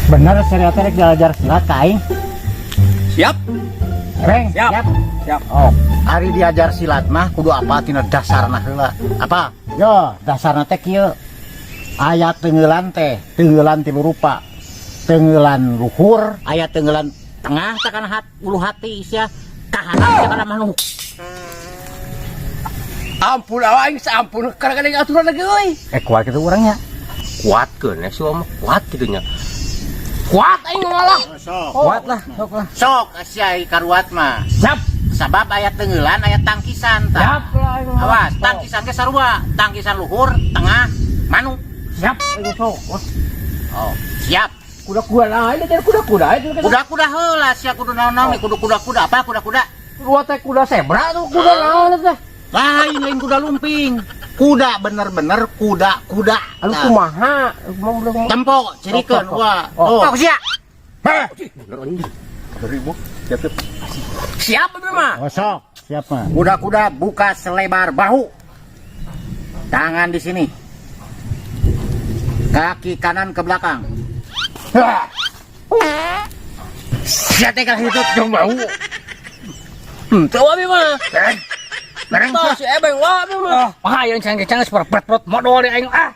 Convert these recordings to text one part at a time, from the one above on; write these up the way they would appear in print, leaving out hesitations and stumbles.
Bener serius rek diajar silat ka aing? Siap. Reng, Siap. siap. Siap. Oh, ari diajar silat mah kudu apa tina dasarna heula. Apa? Yo, dasarna teh kieu. Aya teunggeulan teh, teunggeulan tilu rupa. Teunggeulan luhur, aya teunggeulan tengah teh kana ulu hati sia, kahanap teh kana manuk. Ampun aing, sampun kadang-kadang aturan lagi euy. Eh, kuat kitu urangnya. Kuat keun ya si mah kuat kitu nya. Kuat aing ngalah. Sok. Kuat lah, sok lah. Sok sia karuat mah. Siap. Sabab aya teunggeulan, aya tangkisan tah. Siap lah aing mah. Awas, tangkisan ge sarua, tangkisan luhur, tengah, manuk. Siap aing sok. Wah, Oh, siap. Kuda-kuda lain teh kuda-kuda itu. Kuda-kuda heula sia kudu naon-naon nih, kudu kuda-kuda apa kuda-kuda? Dua teh kuda zebra tuh kuda naon teh. Lain, lain kuda lumping. Kuda bener-bener kuda-kuda. Anu Nah, kumaha? Mau belum. Tempo, cirikeun Sok, sok, wah. Oh. Oh, sia. Heh. Bener anjing. Ribu. Siap, siap. Siap abi mah. Oh, sok, siap mah. Kuda-kuda buka selebar bahu. Tangan di sini. Kaki kanan ke belakang. Hah. Sia teh kalah hitut jeung bau. Tuh abi mah. Bareng. Tah si Ebeng wah abi mah. Wah, yang cang-cang seperti modal di aing ah.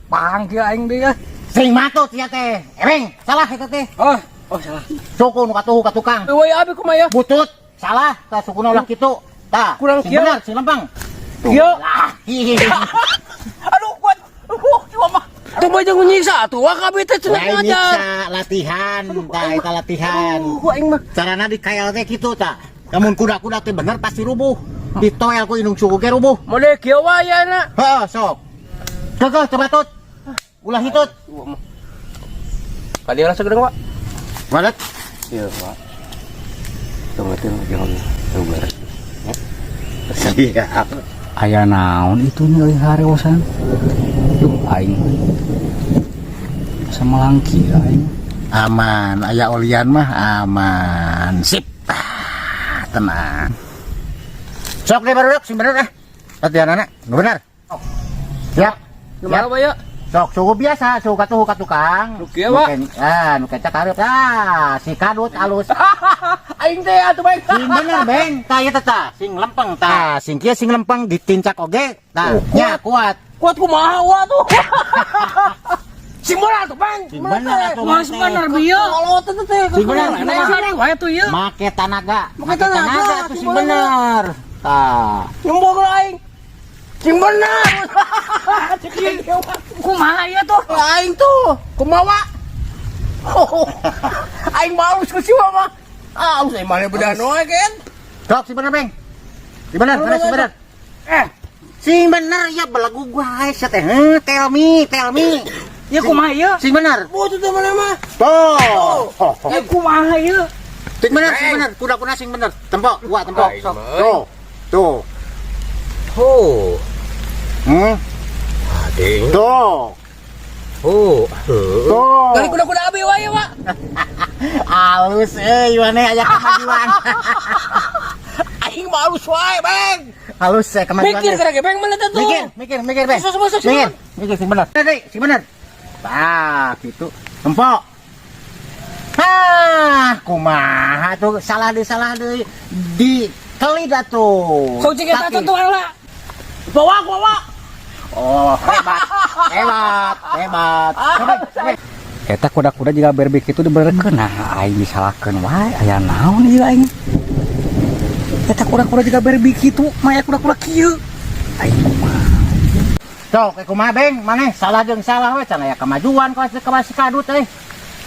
Pang kieu aing deui ah. Sing matut sia teh. Ebeng, salah eta teh. Oh, oh salah. Suku nu katuhu ka tukang. Euy abi kumaha ya? Butut, salah, tah sukuna ulah kitu. Tah, Kurang sing kieu. bener, sing lempeng. Kieu. Lah, hihi. Aduh kuat. Cuma mah. Tuh mah jangan nyiksa atuh wah kabeh teh cenah Lain ngajar. nyiksa, latihan, tah eta latihan. Aduh, aing mah. Carana di kael teh kitu tah. Lamun kuda-kuda teh bener pasti rubuh. Ditoel ku indung suku ge rubuh. Mode kieu wae ya na. Heeh, sok. Kekeh coba tut. Ulah hitut. Kali lah segera, Pak. Walet. Iya, Pak. Tunggu tunggu jangan tunggu. Siap. Aya naon itu nih euy harewosan. Duh, aing sama langki aing. Aman, aya olian mah aman. Sip. Ah, tenang. Sok deh baru sing bener ah. Latihan anak, bener. Siap. Gimana, Pak ya? Sok suhu biasa, suhu katuhu ka tukang. Nu kieu, Pak. Ah, nu kecak hareup. Ah, si kadut alus. Aing teh atuh baik. Sing bener, Beng. Tah ieu teh tah, sing lempeng tah. Sing kieu sing lempeng ditincak oge. Tah, nya kuat. Kuat kumaha wa tuh. Sing bener atuh, Bang. Sing bener atuh, Wah, Bang, teh. bener bieu. Kalau teh teh. Sing bener, Nah, kumaha? wae tuh ieu. Make tanaga. Make tanaga, tuh sing sing bener. Tah. Nyembok lah aing. Sing bener. Kumaha ieu tuh? Aing tuh kumaha? Oh, aing malus ku si mah. Ah, alus aing mana beda wae kan. Sok sing bener, Beng. Sing bener, bener, sing bener. Eh, Sing bener ya belagu wae sia teh. Heuh, tell me, tell me. ieu kumaha ieu? Sing bener. Butuh tuh mana mah. Tuh. Ieu kumaha ieu? Sing bener, sing bener. Kuda-kuda sing bener. Tempo, gua tempo. Sok. Tuh. Tuh. Oh, Ading. Tuh. Oh, Tuh. Dari kuda-kuda abi wae, Pak. Halus euy maneh aya kemajuan. Aing mah halus wae, Bang. Halus ya kemajuan. Mikir kira Bang mana tuh? Mikir, mikir, mikir, Beng. Masuk, masuk, Mikir, mikir sing bener. Bener, sing bener. Tah, gitu. Tempo. Hah, kumaha tuh salah deui di kelid atuh. Sok cik eta Kaki. tuh lah. Bawa, bawa. Oh, hebat. Hebat, hebat. Coba, coba. Eta kuda-kuda juga berbek itu dibenerkeun. Nah, aing disalahkeun wae. Aya naon ieu aing? Eta kuda-kuda juga berbek itu, maya kuda-kuda kieu. Aing kumaha? Sok, eh, kumaha Beng? Maneh salah jeung salah we can aya kemajuan kawas kawas si kadut euy.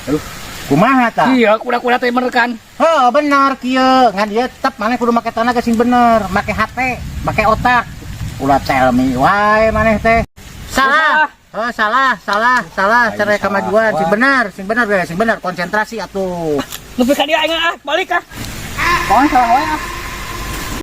Aduh, kumaha tah? Iya, kuda-kuda teh bener kan? Oh, bener kieu. Ngan dieu tetep maneh kudu make tenaga sing bener, make hate, make otak. Ulah tell me wae maneh teh. Salah. Oh, salah, salah, salah. Aing Cara salah. kemajuan sing Wah. bener, sing bener we, sing bener konsentrasi atuh. Nepi ka dieu aing ah, balik ah. Pokoknya salah wae ah.